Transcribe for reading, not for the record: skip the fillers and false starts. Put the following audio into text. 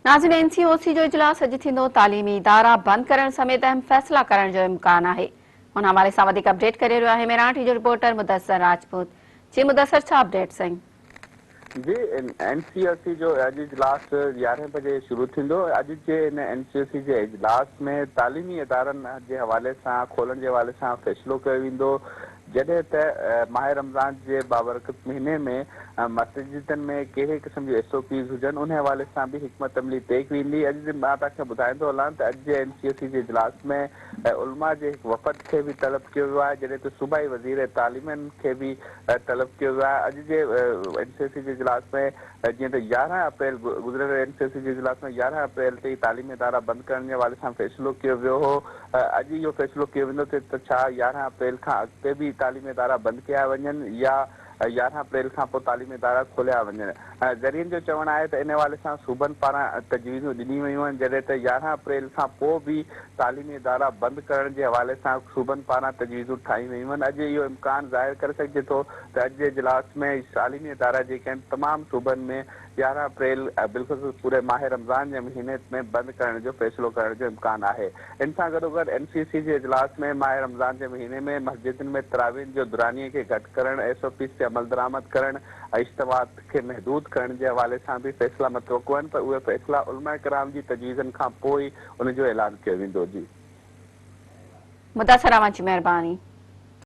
ناظرين اين سي او سي جو اجلاس اڄ ٿيندو، تعليمي ادارا بند ڪرڻ سميت اهم فيصلا ڪرڻ جو امڪان آهي. ان حوالي سان وڌيڪ اپڊيٽ ڪري رهيو آهي ميران ٽي جو رپورٽر مدثر راجپوت. جي مدثر ڇا اپڊيٽ سائين. جي اين سي او سي جو اڄ اجلاس يارهين بجي شروع ٿيندو. اڄ جي ان اين سي او سي جي اجلاس ۾ تعليمي ادارن جي حوالي سان کولڻ جي حوالي سان فيصلو ڪيو ويندو. جڏهن ته ماهه رمضان جي بابرڪت مهيني ۾ مسجدن ۾ ڪهڙي قسم جون ايس او پيز هجن ان حوالي سان به حڪمت عملي طئي ڪئي ويندي. اڄ جي مان توهان کي ٻڌائيندو هلان ته اڄ جي اين سي او سي جي اجلاس ۾ علماء جي هڪ وفد کي به طلب ڪيو ويو آهي جڏهن ته صوبائي وزير تعليمن کي به طلب ڪيو ويو آهي. اڄ جي اين سي او سي جي اجلاس ۾ جيئن ته 11 اپريل گذريل اين سي او سي جي اجلاس ۾ 11 اپريل تي تعليمي ادارا بند ڪرڻ جي حوالي سان فيصلو ڪيو ويو هو. اڄ اهو فيصلو ڪيو ويندو ته ڇا 11 اپريل کان اڳتي به تعليمي ادارا بند ڪيا وڃن يا 11 اپريل کان پوء تعليمي ادارا کوليا وڃن. ذريعن جو چوڻ آهي ته ان حوالي سان صوبن پاران تجويزون ڏنيون ويون آهن جڏهن ته 11 اپريل کان پوء به تعليمي ادارا بند ڪرڻ جي حوالي سان صوبن پاران تجويزون ٺاهيون ويون آهن. اڄ اهو امڪان ظاهر ڪري سگهجي ٿو ته اڄ جي اجلاس ۾ تعليمي ادارا جيڪي آهن تمام صوبن ۾ 11 اپريل بالخصوص پوري ماهه رمضان جي مهيني ۾ بند ڪرڻ جو فيصلو ڪرڻ جو امڪان آهي. ان سان گڏوگڏ اين سي سي جي اجلاس ۾ ماهه رمضان جي مهيني ۾ مسجدن ۾ تراويحن جو درانيي کي گهٽ ڪرڻ، ايس او پيز تي عملدرآمد ڪرڻ ۽ اجتماعات کي محدود ڪرڻ جي حوالي سان به فيصلا متوقع آهن پر اهي فيصلا علماء ڪرام جي تجويزن کان پوء ئي ان جو اعلان ڪيو ويندو. جي. مدثر اوهان جي مهرباني.